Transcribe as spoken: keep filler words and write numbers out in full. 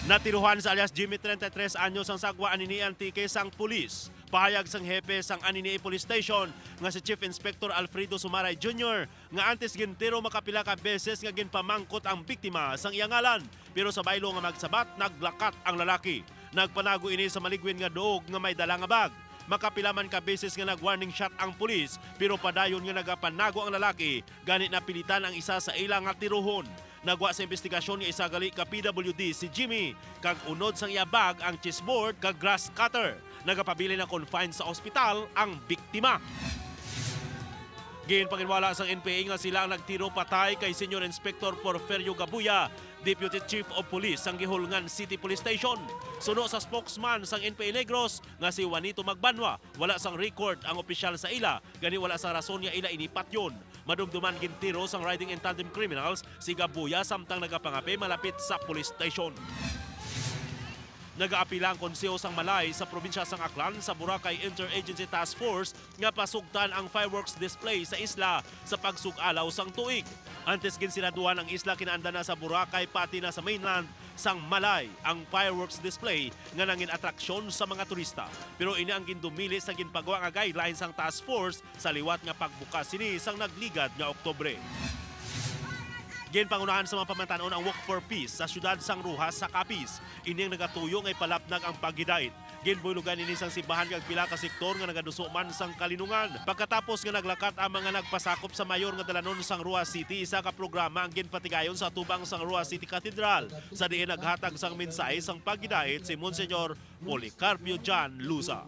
Natiruhan sa alias Jimmy, treinta y tres anyos, ang sagwa anini antique sang pulis. Pahayag sang hepe sang anini police station nga si Chief Inspector Alfredo Sumaray Junior nga antes gintiro makapila ka beses nga ginpamangkot ang biktima sang iya ngalan, pero sa baylo nga magsabat, naglakat ang lalaki. Nagpanago ini sa maligwin nga duog nga may dala nga bag. Makapila man ka beses nga nag-warning shot ang pulis, pero padayon nga nagapanago ang lalaki, gani napilitan ang isa sa ila nga tiruhon. Nagwa sa imbestigasyon nga isa gali ka P W D si Jimmy, kag unod sang iya bag ang chessboard kag grass cutter. Nagapabilin na confined sa ospital ang biktima. Ginpanginwala sang N P A nga sila ang nagtiro patay kay Senior Inspector Porferio Gabuya, Deputy Chief of Police sang Guihulngan City Police Station. Suno sa spokesman sang N P A Negros nga si Juanito Magbanwa, wala sang record ang opisyal sa ila, gani wala sang rason nga ila ini patyon. Madumduman gintiro sang Riding in Tandem Criminals si Gabuya samtang nagapangape malapit sa police station. Nagaapila ang Konseho sang Malay sa probinsya sang Aklan sa Boracay Interagency Task Force nga pasugtan ang fireworks display sa isla sa pagsug-alaw sang tuig. Antes ginsiraduhan ang isla, kinaandan na sa Boracay pati na sa mainland sang Malay ang fireworks display nga nangin atraksyon sa mga turista. Pero ini ang gindumili sa ginpagawa nga guidelines sang task force sa liwat nga pagbukas sini sang nagligad nga Oktubre. Ginpangunahan sa mga pamatan-on ang Walk for Peace sa siyudad sang Roxas sa Capiz. Ini ang nagatuyo nga ipalapnag ang paghidait. Ginbuylogan ini sang simbahan kag pila ka sektor nga nagaduso man sang kalinungan. Pagkatapos nga naglakat ang mga nagpasakop sa mayor nga dalanon sang Roxas City, isa ka programa ang ginpatigayon sa atubang sang Roxas City Cathedral, sa diin naghatag sang mensahe sang paghidait si Monsignor Policarpio John Luza.